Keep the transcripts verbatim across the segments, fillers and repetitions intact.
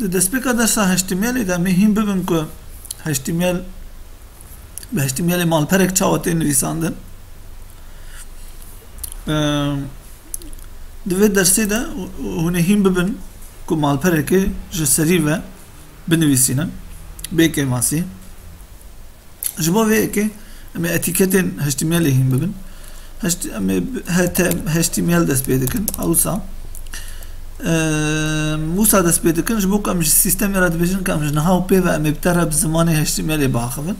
Di destpêka dersa H T M L'ê de em ê hîn bibin ku H T M L, bi H T M L'ê malperek çawa tê nivîsandin. Ehm, di vê dersê de hûn ê hîn bibin ku malperekê ji serî ve binivîsînin, bê kêmasî. Ji bo vê yekê em ê etîketên H T M L'ê hîn bibin. H T M L, em ê bi H T M L dest pê dikin. Ewsa, em, wisa dest pê dikin. Ji bo ku em ji sîstemê re dibêjin ku em ji niha û pê ve em ê bi te re bi zimanê H T M L'ê biaxivin.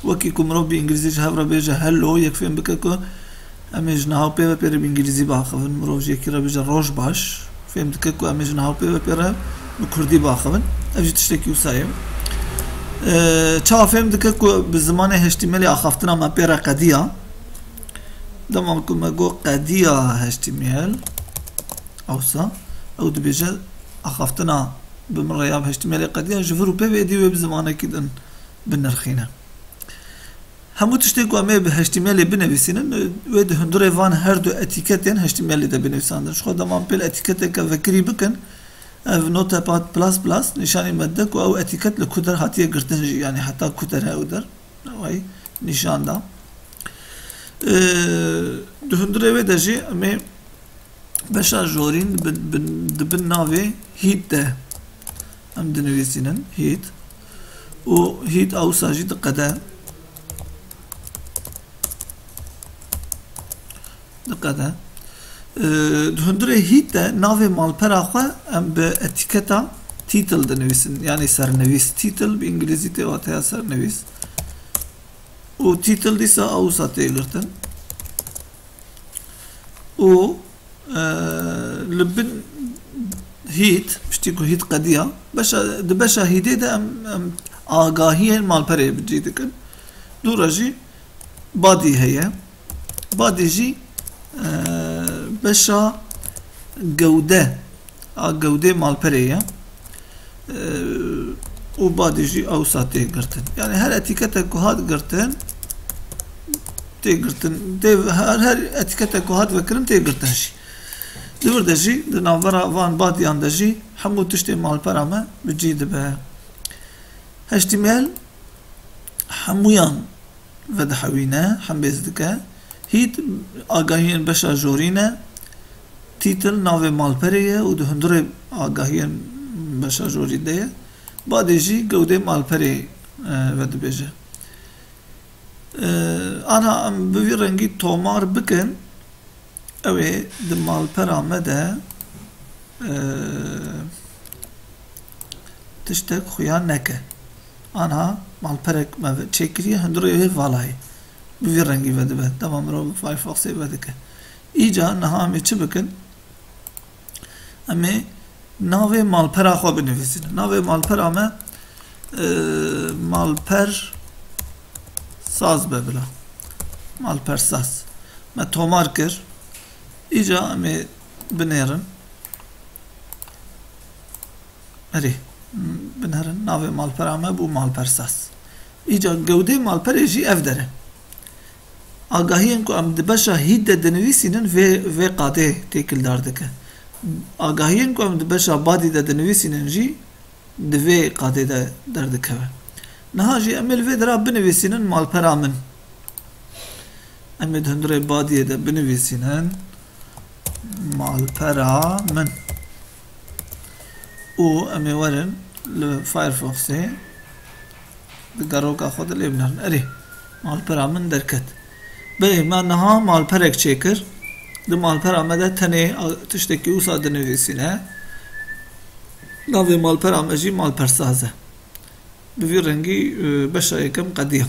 Wekî ku mirov bi îngilîzî ji hev re bêje hello, yek fêm bike ku em ê ji niha û pê ve pê re bi îngilîzî biaxivin. Mirov ji yekî re bêje roj baş. Fêm dike ku em ê ji niha û pê ve pê re bi kurdî biaxivin. Ev jî tiştekî wisa ye. Ee, çawa fêm dike ku bi zimanê H T M L'ê axaftina me pê re qediya? Dema ku me got qediya H T M L, ewsa ew dibêje axaftina bi min re ya bi H T M L'ê qediya, ji vir û pê ve êdî wê bi zimanekî din binirxîne. Hemû tiştê ku em ê bi H T M L'ê binivîsînin, wê di hundirê van her du etîketên H T M L'ê de binivîsandin. Ji xwe dema em pêl etîketeke vekirî bikin, ev Notepad plus plus nîşanî me dide ku ew etîket li ku der hatiye girtin jî, yanî heta ku der e ew der. Wayî nîşan da. Ee, di hundirê wê de jî em ê beşa jorîn di bin, bin, di bin navê head de em dinivîsînin. Head. Û head ewsa jî diqede. Diqede. Ee, di hundirê head de navê malpera xwe em bi etîketa title dinivîsin. Yanî sernivîs. Title bi îngilîzî tê wateya sernivîs. Û title dîsa ewsa tê girtin. Û, e, li bin head, piştî ku head qediya, beşa, di beşa headê de em, em agahiyên malperê bi cî dikin. Dû re jî body heye. Body jî, e, beşa gewde a gewdê malperê ye. Ee, û badî jî ewsa tê girtin. Yanî her etîketek ku hat girtin, tê girtin. Tê, her, her etîketek ku hat vekirin tê girtin jî. Di vir de jî, di navbera van badiyan de jî hemû tiştê malpera me bi cî dibe. H T M L hemûyan vedihewîne, hembêz dike. Head agahiyên beşa jorî ne. Title navê malperê ye û di hundirê agahiyên beşa jorî de ye. Badê jî gewdê malperê, e, vedibêje. E, ana em bi vî rengî tomar bikin, ew ê di malpera me de, e, tiştek xuya neke. Anha malperek me ve-, çêkiriye, hundirê wê vala ye. Bi vî rengî vedibe. Dema mirov Firefoxê vedike. Îca niha em ê çi bikin? Em ê navê malpera xwe binivîsînin. Navê malpera me, e, malper saz be bila. Malper saz. Me tomar kir. Îca em ê binêrin. Erê, binêrin, navê malpera me bû malpersaz. Îca gewdê malperê jî ev der e. Agahiyên ku em di beşa head de dinivîsînin vê, vê qadê têkildar dike. Agahiyên ku em di beşa body de dinivîsînin jî di vê qadê de derdikeve. Niha jî em ê li vê dera binivîsînin malpera min. Em ê di hundirê badiyê de binivîsînin malpera min. Û em ê werin li Firefoxê di geroka xwe de lê binêrin. Erê, malpera min derket. Belê, me niha malperek çêkir. Di malpera me de tenê a-, tiştekî wisa dinivîsîne. Navê malpera me jî malpersaz e. Bi vî rengî, e, beşa yekem qediya.